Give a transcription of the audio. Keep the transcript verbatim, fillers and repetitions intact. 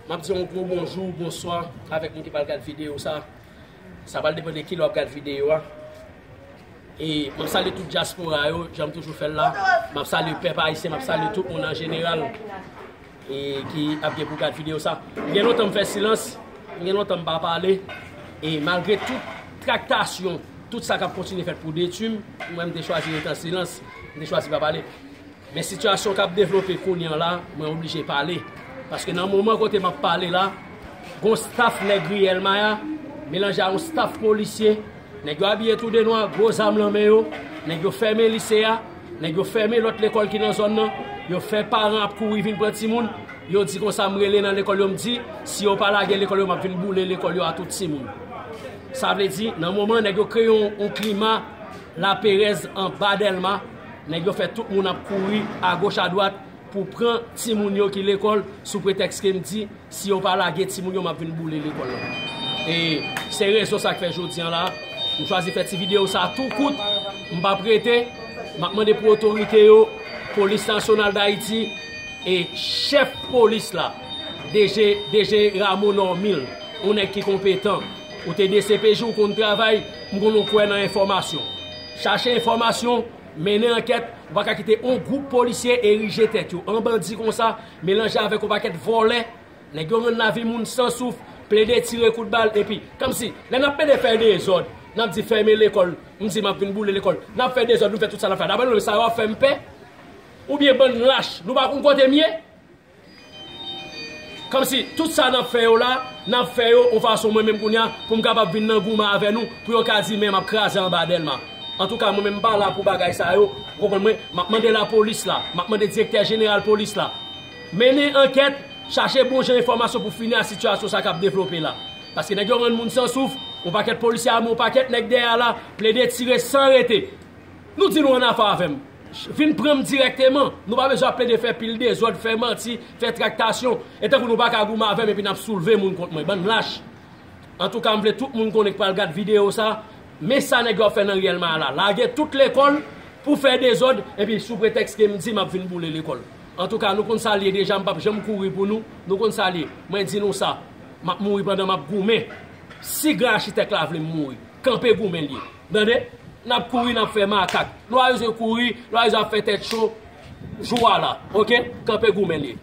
M ap di yon gwo bonjou, bonswa avèk moun ki pral gad videyo sa. Sa pral depann de kilè w ap gad videyo a. E m ap salye tout dyaspora yo, jan m toujou fè l la. M ap salye pèp ayisyen, m ap salye tout moun an jeneral e ki ap gen pou gad videyo sa. Gen lontan m fè silans, gen lontan m pa pale. E malgre tout traktasyon, tout sa k ap kontinye fèt pou detwi m, mwen m te chwazi rete an silans, m te chwazi pa pale. Men sitiyasyon k ap devlope kounye an la, mwen oblije pale. Paske nan moman kote m ap pale la, gon staf nèg ri Elmaya, melanje a yon staf polisye, nèg yo abiye tou de nwa, gwo zam nan men yo, nèg yo fèmen lise a, nèg yo fèmen lòt lekòl ki nan zòn nan, yo fè paran ap kouri vin pran timoun, yo di konsa m rele nan lekòl yo, m di, si yo pa lage lekòl yo, m ap vin boule lekòl yo a tout timoun. Sa vle di, nan moman, nèg yo kreye yon, yon klima laperèz anba Dèlma, nèg yo fè tout moun ap kouri agoch adwat pou pran timoun yo ki lekòl sou pretèks ke m di, si yo pa lage timoun yo, m ap vin boule lekòl lan. E se rezon sa k fè jodi an la, m chwazi fè ti videyo sa tou kout, m p ap rete, m ap mande pou otorite yo, Polis Nasyonal Dayiti, e chèf polis la, D G, D G Rameau Normil, yon nèg ki konpetan, ou te D C P J, ou konn travay, m konn ou kwè nan enfòmasyon. Chache enfòmasyon, mennen ankèt, ou pa ka kite yon gwoup polisye erije tèt yo an bandi konsa, melanje avèk yon pakèt vòlè, nèg yo rann lavi moun san souf, plede tire kout bal, epi, kòmsi, lè n ap plede fè dezòd, n ap di fèmen lekòl, m di m ap vin boule lekòl, n ap fè dezòd, nou fè tout sa n ap fè. Daprè nou, sa yo ap fè m pè? Oubyen bann lach, nou pa konn kote m ye? Kòmsi tout sa n ap fè yo la, n ap fè yo yon fason mwen menm kounye a pou m kapab vin nan goumen avè nou, pou yo ka di men m ap kraze anba Dèlma. Antouka, mwen menm m pa la pou bagay sa yo, ou konprann mwen, m ap mande lapolis la, m ap mande direktè jeneral polis la, mennen ankèt, chache bon jan enfòmasyon pou fini a sitiyasyon sa k ap devlope la. Paske nèg yo rann moun san souf, yon pakèt polisye ame, yon pakèt nèg dèyè la, plede tire san rete. Nou di nou annafè avè m. Vin pran m dirèkteman. Nou pa bezwen ap plede fè pil dezòd, fè manti, fè traktasyon. E tankou nou pa ka goumen avè m epi n ap soulve moun kont mwen. Bann lach. Antouka, m vle tout moun konnen k pral gad videyo sa, men sa nèg yo ap fè nan ri Elmaya la. Lage tout lekòl pou fè dezòd, epi sou pretèks ke m di m ap vin boule lekòl. Antouka, nou konn sa l ye deja, m p ap janm kouri pou nou. Nou konn sa l ye. Mwen di nou sa, m ap mouri pandan m ap goumen. Si gran achitèk la vle m mouri, kanpe goumen l ye. Tande? N ap kouri, n ap fè makak. Nou pa bezwen kouri, nou pa bezwen ap fè tèt cho. Jou a la, oke? Kanpe goumen l ye.